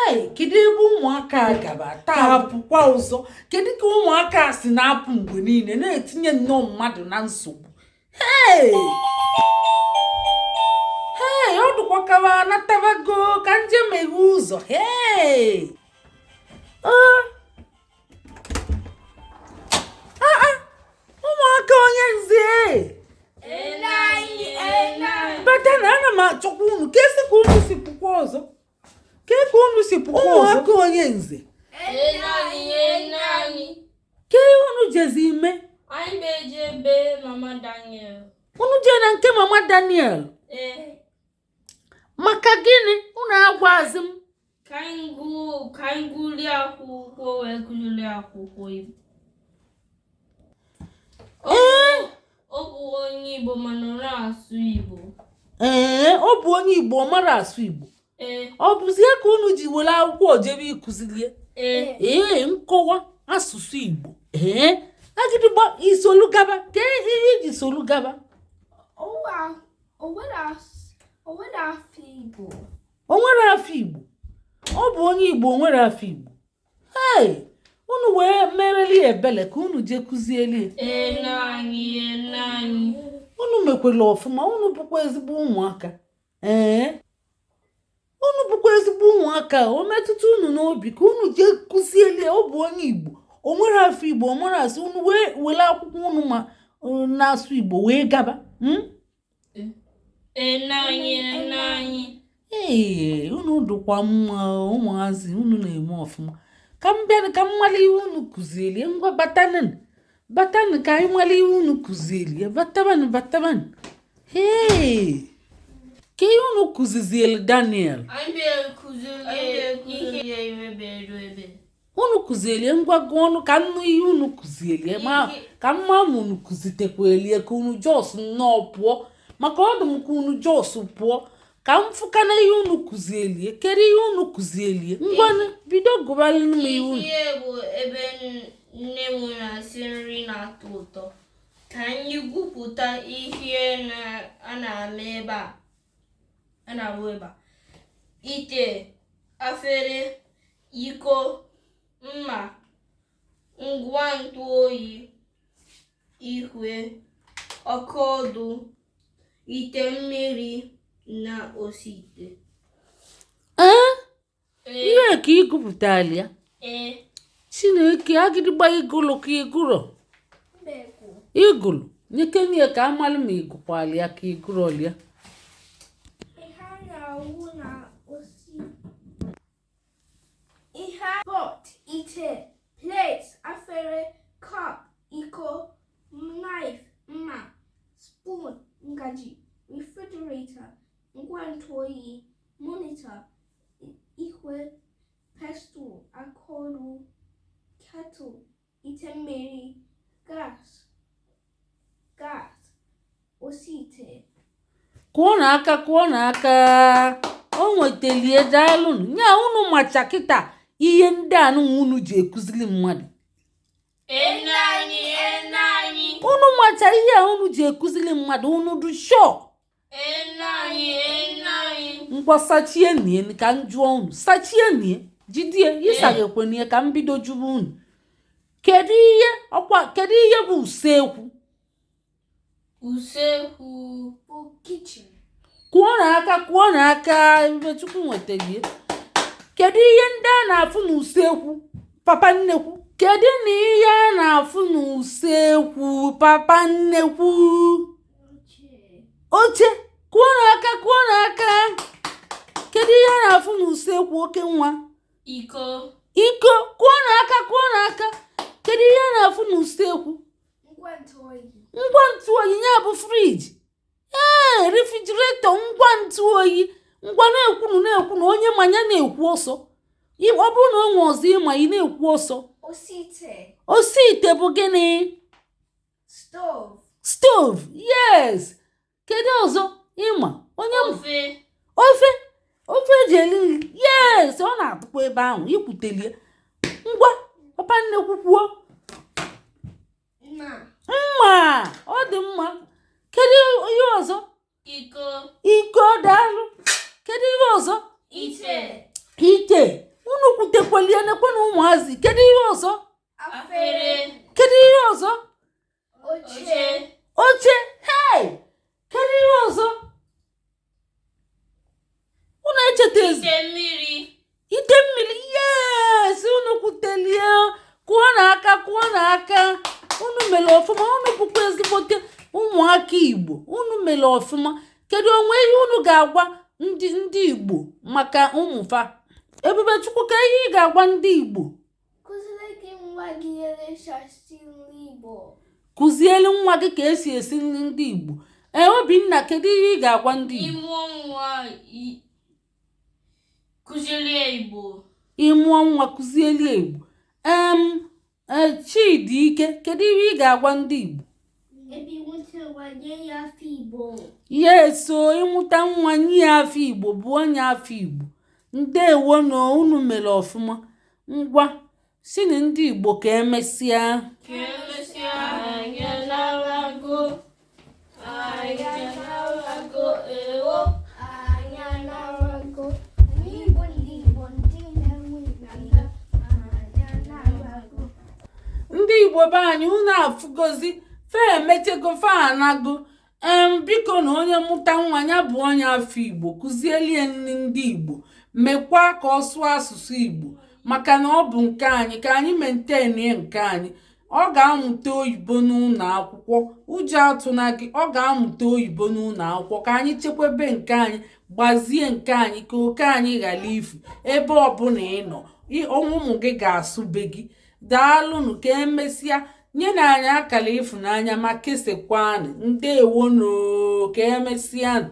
Hei, kedu ebe ụmụaka a gaba taa pụkwa ọzọ? Kedu ka ụmụaka a si na-apụ mgbe niile na-etinye nnọọ mmadụ na nsogbu? Hei hei, ọ dịkwa ka wa anatabago. Ka m je meghe ụzọ. Hei, aa, ụmụaka onye nze, bata na ana m achọkwa unu. Ka esi ka unu si pụkwa ọzọ? Ka ka unu si pụkwa ọzọ? Ụmụaka onye nze, ke unu jezi ime? Anyị ga-eje be Mama Daniel. Unu jee na nke Mama Daniel? Ee. Maka gịnị unu agwazi m? Ka anyị gụlie akwụkwọ wee kụzilie akwụkwọ Igbo. Ee. Ọ bụ onye Igbo mana ọ na-asụ Igbo. Ee, ọ bụ onye Igbo, ọ mara asụ Igbo? Ee. Ọ bụzi ya ka unu ji were akwụkwọ jebe ịkụzilie? Ee. Ee, nkọwa asụsụ Igbo. Ee, agịdịgba isolu gaba. Kee ihe iji solu gaba? O nwere afa Igbo. O nwere afa Igbo? Ọ bụ onye Igbo, o nwere afa Igbo? Hei, unu wee mereli ebele ka unu jee kụzieli? Ee, nne anyị, ee, nne anyị. Unu mekwela ọfụma. Unu bụkwa ezigbo ụmụaka. Ee, unu bụkwa ezigbo ụmụaka. O metụta unu n'obi ka unu jee kụzieli. Ọ bụ onye Igbo, o nwere afa Igbo, ọ mara asụ. Unu wee were akwụkwọ unu ma na-asụ Igbo wee gaba? Ee, nne anyị, ee, nne anyị. Ee, unu dụkwa mma, ụmụazị. Unu na-eme ọfụma. Ka m bịa ka m mara ihe unu kụzieli. Ngwa, batanụ, batanụ ka anyị mara ihe unu kụzieli. Batabanụ, batabanụ. Hee, ka ihe unu kụzizieli Daniel? Anyị bịara kụzilie ihe ebe ebe. Unu kụzielie? Ngwa, gụọ ọnụ ka nnu ihe unu kụzielie, ma ka mma ma unu kụzitekwelie, ka unu just nnọọ pụọ, maka ọ dị m ka unu just pụọ. Ka m fụkana ihe unu kụzielie. Kedu ihe unu kụzielie? Ngwanụ, bido gụbalụ m ihe unu. Ihe bụ ebe nne m na-esi nri na-atọ ụtọ. Ka anyị gụpụta ihe a na-eme ebe a. A na-ahụ ebe a. Ite, afere, iko, mma, ngwa ntụ oyi, igwe, ọkọdụ, ite mmiri na osiite. Ee, ihe ka ị gụpụtara ya? Ee. Chineke, agịdịgba, ịgụlụ ka ịgụrọ? Ịgụlụ nyekenie ka amalụ ma ịgụkwala ya ka ịgụrọla ya. Ihe a na-awụ na osi. Ihe pot, ite, plate, afere, cup, iko, knife, mma, spoon, ngaji, refrigerator, ngwa ntụ oyi, monitor, igwe, pestle, akọrọ, kettle, ite mmiri, gas, osiite. Kụọ n'aka, kụọ n'aka. O nwetalie. Daalụnụ. Nya unu macha kịta ihe ndị anụnwa unu ji ekụziri mmadụ? Ee, nne anyị, ee, nne anyị. Unu macha ihe a unu ji ekụziri mmadụ? Unu dị sure? Ee, nne anyị, ee, nne anyị. Ngwa, sachie nie ka m jụọ unu. Sachie nie, jidie ịsaghekwenye ka m bido jụba unu. Kedu ihe ọkwa, kedu ihe bụ usekwu? Usekwu. Bụ kitchen. Kụọ n'aka, kụọ n'aka. Ebubechukwu nwetalie. Kedu ihe ndị a na-afụ n'usekwu, papa nnekwu? Kedu na ihe a na-afụ n'usekwu, papa nnekwu? Oche. Oche. Kụọ n'aka, kụọ n'aka. Kedu ihe a na-afụ n'usekwu, oke nwa? Iko. Iko. Kụọ n'aka, kụọ n'aka. Kedu ihe a na-afụ n'usekwu? Ngwa ntụ oyi. Ngwa ntụ oyi, ya bụ fridge. Ee, refrigerator, ngwa ntụ oyi. Ngwa, na-ekwunu, na-ekwunu. Onye manya na-ekwu ọsọ. Ọ bụrụ na o nwe ọzọ ịma, ị na-ekwu ọsọ. Osiite. Osi ite bụ gịnị? Stove. Stove, yes. Kedu ọzọ ịma, onye Ofe. Ofe, ofe eji eri nri, yes. Ọ na-atụkwa ebe ahụ ikwutelie. Ngwa, papa nnekwu, kwuo. Mma. Mma, ọ dị mma. Kedu ihe ọzọ? Iko. Iko, daalụ. Kedu ihe ọzọ? Ite. Ite. welie. Nekwe na ụmụazị. Kedu ihe ọzọ? Afere. Kedu ihe ọzọ? Oche. Oche. Hei, kedu ihe ọzọ unu echeta ezi? Ite mmiri. Ite mmiri, yes. Unu kwutelie. Kụọ n'aka, kụọ n'aka. Unu mere ọfụma. Unu bụkwa ezigbote ụmụaka Igbo. Unu mere ọfụma. Kedu onwe ihe unu ga-agwa ndị Igbo maka ụmụfa? Ebubechukwu, ka ihe ị ga-agwa ndị Igbo? Kụziere gị nwa gị esi esi nri Igbo. Kụzielu nwa gị ka esi esi nri ndị Igbo. Ee, Obinna, kedu ihe ị ga-agwa ndị Igbo? Ịmụọ nwa, kụziere ya Igbo. Ịmụọ nwa, kụzielu Igbo. Em ee Chidi Ike, kedu ihe ị ga-agwa ndị Igbo? Ebe nweta nwa, nye ya afa Igbo. Ya eso ịmụta nwa, nye ya afa Igbo, bụ onye afa Igbo. Ndewo na unu mere ọfụma. Ngwa, si na ndị Igbo, ka emesịa. Ka emesịa. Anyị anarago. Anyị anarago ewo. Anyị anarago. Anyị bụ ndị Igbo, ndị na-enwe nganga. Anyị anarago. Ndị Igbo be anyị, unu afụgozi fe emechego, fe anago. Biko, na onye mụta nwa ya bụ onye afa Igbo, kụzielie nri ndị Igbo, mekwa ka ọ sụọ asụsụ Igbo, maka na ọ bụ nke anyị, ka anyị maintain nke anyị. Ọ ga-amụta oyibo n'ụlọ akwụkwọ, ụjọ atụna gị. Ọ ga-amụta oyibo n'ụlọ akwụkwọ. Ka anyị chekwebe nke anyị, gbazie nke anyị, ka oke anyị ghara ifu. Ebe ọbụla ị nọ, ụmụ gị ga-asụ be gị. Daalụnụ, ka emesịa. Nye na anyị akara ịfụnanya ma kesekwanụ. Ndewonụ, ka emesịanụ.